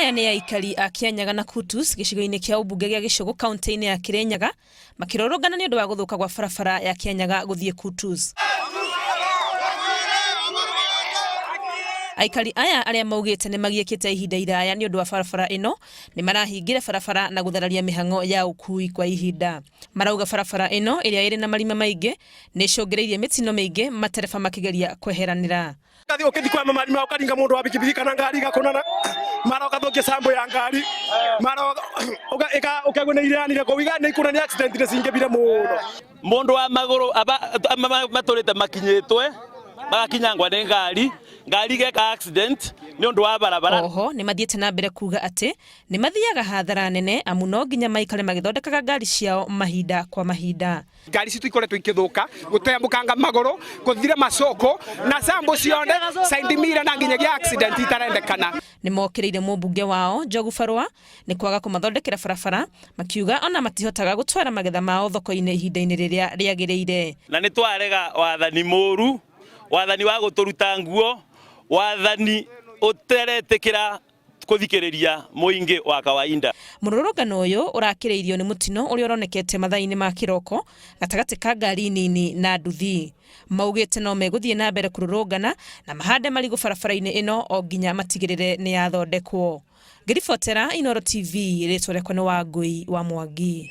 Aya nĩ aikari a Kĩanyaga na Kutus gĩcigo-inĩ kĩa ũmbunge gĩa Gĩcũgũ kaunti-inĩ ya Kĩrĩnyaga makĩrũrũngana nĩ ũndũ wa gũthũka gwa barabara ya Kĩanyaga gũthiĩ Kutus. Aikari aya arĩa maugĩte nĩ magiĩkĩte ihinda iraya nĩ ũndũ wa barabara ĩno nĩ marahingire barabara na gũthararia mĩhang'o ya ũkui kwa ihinda. Marauga barabara ĩno ĩrĩa ĩrĩ na marima maingĩ nĩ ĩcũngĩrĩirie mĩtino mĩingĩ matereba makĩgeria kweheranĩra. Ukathi ukithi kwa marima ukaringa mundu wa bikibiki kana ngari igakunana mara ugathukia sambo ya ngari mara ukagwa nä ireanire kå iga nä ikuna nä accident nä cingäbire må no. Mundu wa maguru maturite makinyitwe magakinyangwa nĩ ngari, ngari igeka accident nĩ ũndũ wa barabara. Oho nĩ mathiĩte na mbere kuga atĩ nĩ mathiaga hathara nene amu no nginya maikare magĩthondekaga ngari ciao mahinda kwa mahinda. Ngari citũ ikoretwo ikĩthũka, gũtembũkanga magũrũ, gũthira macoko na sambo ciothe side mirror na nginyagia accident itarendekana. Nĩ mokĩrĩire mũmbunge wao Njogu Barũa nĩ kwaga kũmathondekera barabara, makiuga ona matihotaga gũtwara magetha mao thoko-inĩ ihinda-inĩ rĩrĩa rĩagĩrĩire. Na nĩ twarega wathani mũru, wathani wa gũtũruta nguo, wathani ũtaretĩkĩra kũthikĩrĩria mũingĩ wa kawaida. Mũrũrũngano ũyũ ũrakĩrĩirio nĩ mũtino ũrĩa ũronekete mathaa-inĩ ma kĩroko gatagatĩ ka ngari nini na nduthi. Maugĩte no megũthiĩ na mbere kũrũrũngana na mahande marigũ barabara-inĩ ĩno o nginya matigĩrĩre nĩ yathondekwo. Ngĩribotera Inooro TV, rĩtwa rĩakwa nĩ Wangũi wa Mwangi.